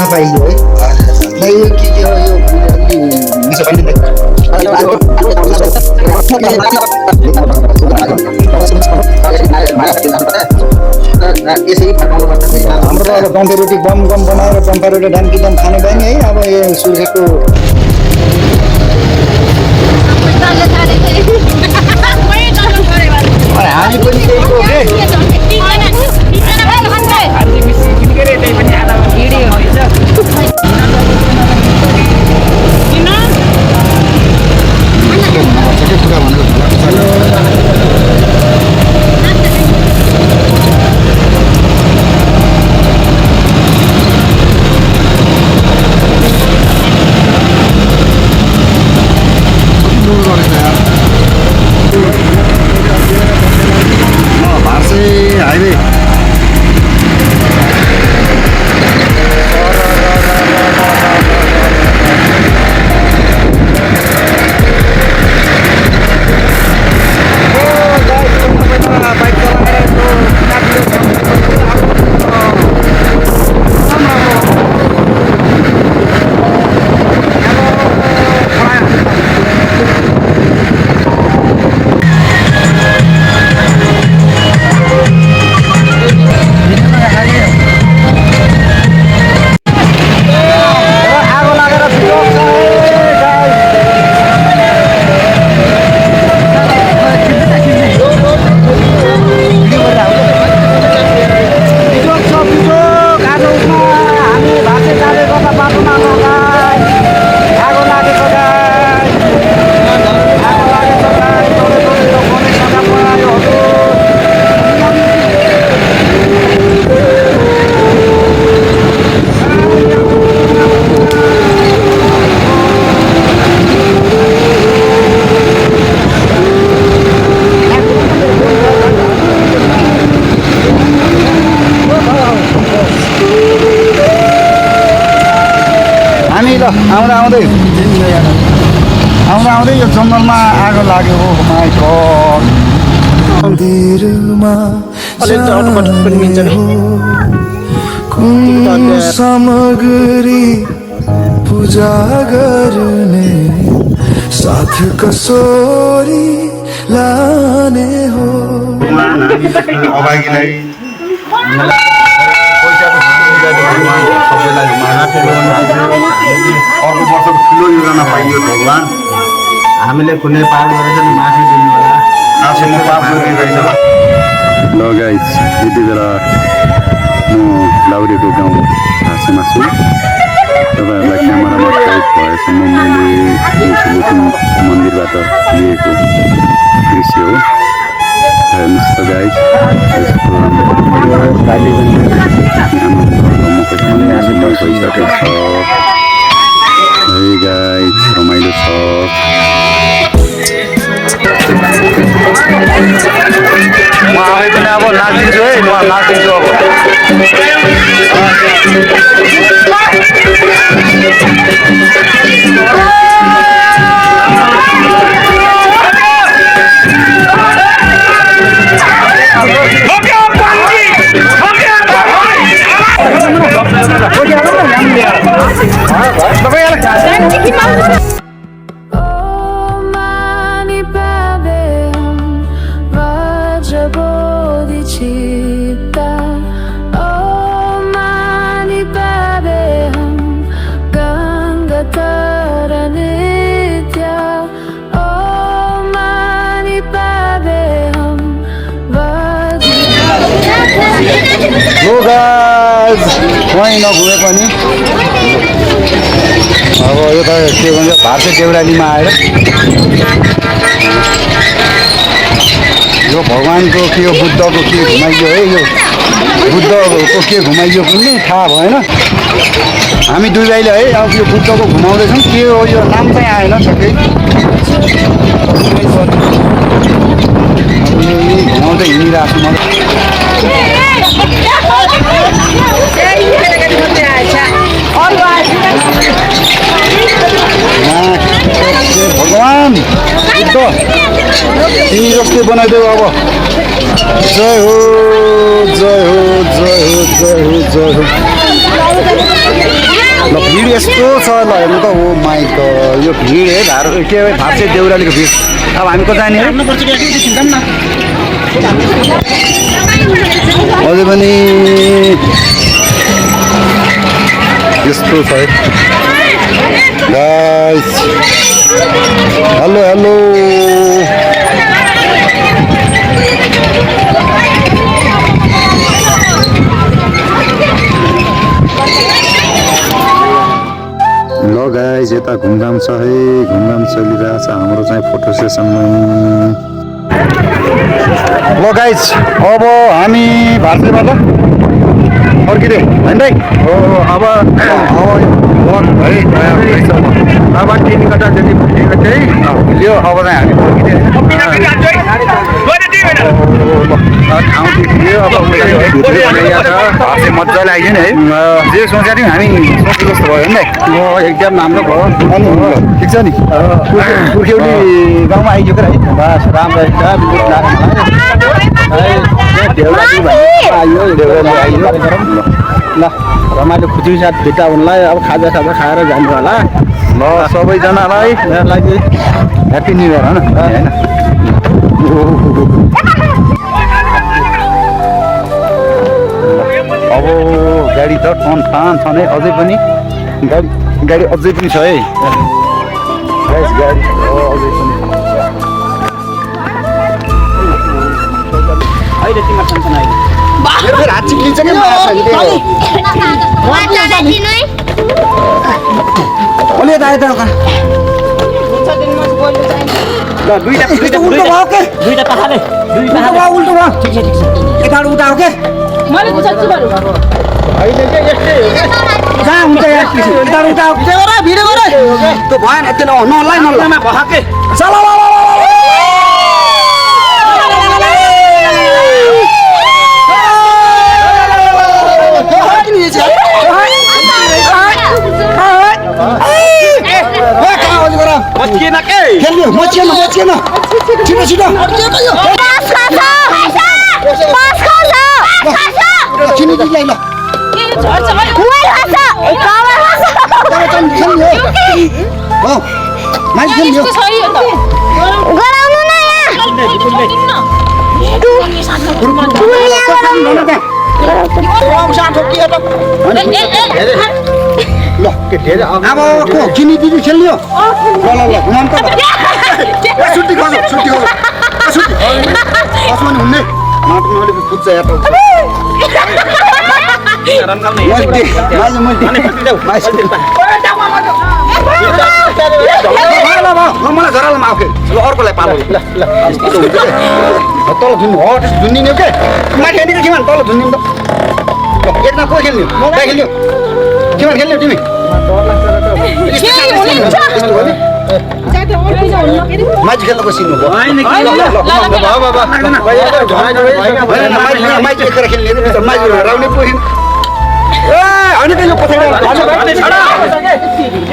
जान पाइयो है नै यो के हो यो मिसो पनि हाम्रो अब बम्बे रोटी बम बनाएर बम्बा रोटी डान्किदम खाने बानी है अब यो सुर्खेतको हामी पनि त्यहीको के हाईवे आउँदै यो जङ्गलमा आगो लाग्यो हो माय गॉड मन्दिरमा कुन सामग्री पूजा गर्ने साथ कसोरी लाने हो अभागीलाई अर्को वर्षको ठुलो योजना पाइयो भगवान् हामीले कुनै पाप गरेछ नि माफी दिनु होला आफूले पाप गरिरहेछ ल गाइस यति बेला म लाउरेको गाउँ भाषामा छु तपाईँहरूलाई क्यामेरामा कैद भएसम्म मैले लुकिङ मन्दिरबाट लिएको दृश्य हो हेर्नुहोस् त गाइस रमाइलो छ म आफै पनि अब नाचिन्छु है म नाचिन्छु कहीँ नघुमे पनि अब यो त के भन्छ भारतीय देउरालीमा आएर यो भगवान्को के हो बुद्धको के घुमाइयो है यो बुद्धको के घुमाइयो पनि थाहा भएन हामी दुई भाइले है अब यो बुद्धको घुमाउँदैछौँ के हो यो नाम चाहिँ आएन सबै घुमाउँदै हिँडिरहेको छु भगवान् बुद्ध तिमी जस्तै बनाइदेऊ अब जय हो जय हो जय हो जय हो जय हो यस्तो छ ल हेर्नु त ओ माइ गॉड यो भिड है के भाषे देउरालीको भिड अब हामी को जाने अझै पनि यस्तो छ है गाइस हेलो हेलो ल गाइस यता घुमघाम छ है घुमघाम चलिरहेछ हाम्रो चाहिँ फोटो सेसनमा ल गाइस अब हामी भारतीयबाट फर्किँदै होइन दाइ अब है अब 3 घन्टा जति पुगेको चाहिँ यो अब चाहिँ हामी फर्किँदै मजाले आइयो नि है जे सोचेको थियौँ हामी सोचेको जस्तो भयो नि एकदम राम्रो भयो ठिक छ नि पुर्ख्यौली गाउँमा आइयो क्या है बस राम्रो ल रमाइलो खुसी साथ भेट्टा हुनलाई अब खाजा खाएर जानु होला ल सबैजनालाई मेरो लागि ह्याप्पी न्यु इयर होइन अब गाडी त टन छ नै अझै पनि गाडी अझै पनि छ है गाडी अझै पनि अहिले तिम्रो टेन्सन आयो हात चिक्लिन्छ क्या अब चिनी दिदी खेल्ने हो ल घुमाउनु त छुट्टी खोज कसमा हुने माटो अलिक पुज्छ या मलाई घरलामा आऊ ल अर्कोलाई पालो तल धुन्नु हो धुन्दिने के माथि हेर्ने के तल धुन्दिनु त एकमा को खेल्ने कहाँ खेल्ने के खेल्ने तिमी माइज खेल्नको सिन हो माइज खेलेर खेल्ने माइज हराउने पुगिन होइन त यो पछाडि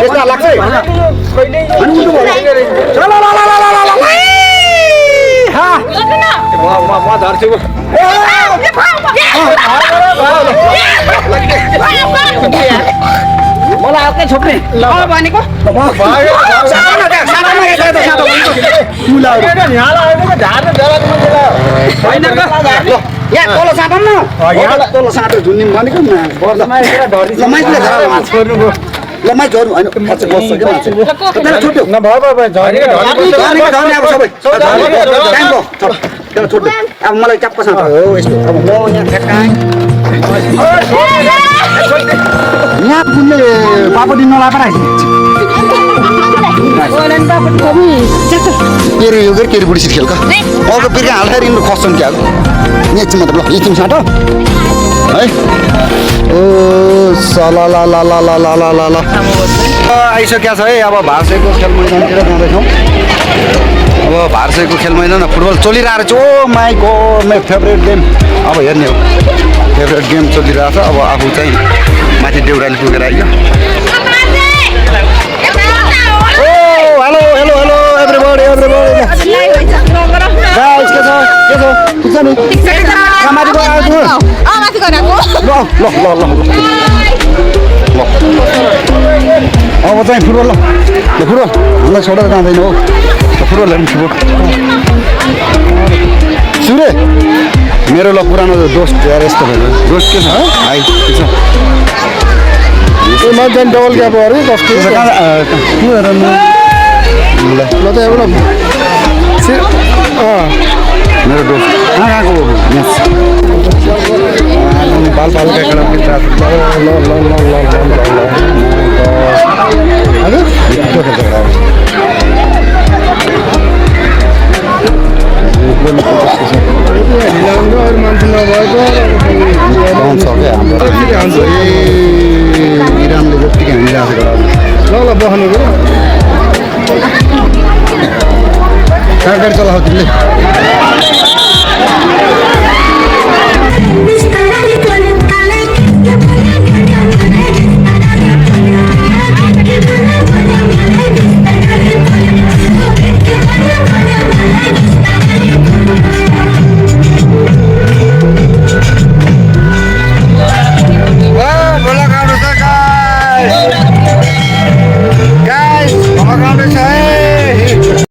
यस्ता लाग्छ म झर्छु मलाई अर्कै छोप्ने भनेको यहाँ तल साटौँ न तल साटो झुन्निम भनेको ल माइ झर्नु होइन बस्छ क्या मान्छे छुट्यो छोड्यो अब मलाई चाप्पा साँप हो यस्तो अब म यहाँ ठ्याक्काइ यहाँ पुग्ने पापडी नलाएर केरी यो केरी बुढी सिट खेल का अर्को पिर्का हाल्दा रिनु खस्छन् क्या नेक्स्ट मतलब ल एकछिन साटो है ओ सला ला ला ला ला ला ला ला आइसक्या छ है अब भारसेको खेल मैदानतिर जाँदैछौँ अब भारसेको खेल मैदान फुटबल चलिरहेको छ oh my god my favourite game अब हेर्ने हो फेभरेट गेम चलिरहेको छ अब आफू चाहिँ माथि देउराली पुगेर आइयो hello hello hello everybody guys के छ ठिक छ नि माथि गएर आउँछु माथि गएर आएको ल ल ल ल अब चाहिँ फुटबल ल फुटबल हामीलाई छोडेर जाँदैन हो फुटबल हेर्नु फुटबल सुरे मेरो ल पुरानो दोस्त यार यस्तो भयो दोस्त के छ भाइ के छ मान्छे डबल क्याप गऱ्यो 10 के हेर ल त एउटा मेरो दोस्त कहाँ गएको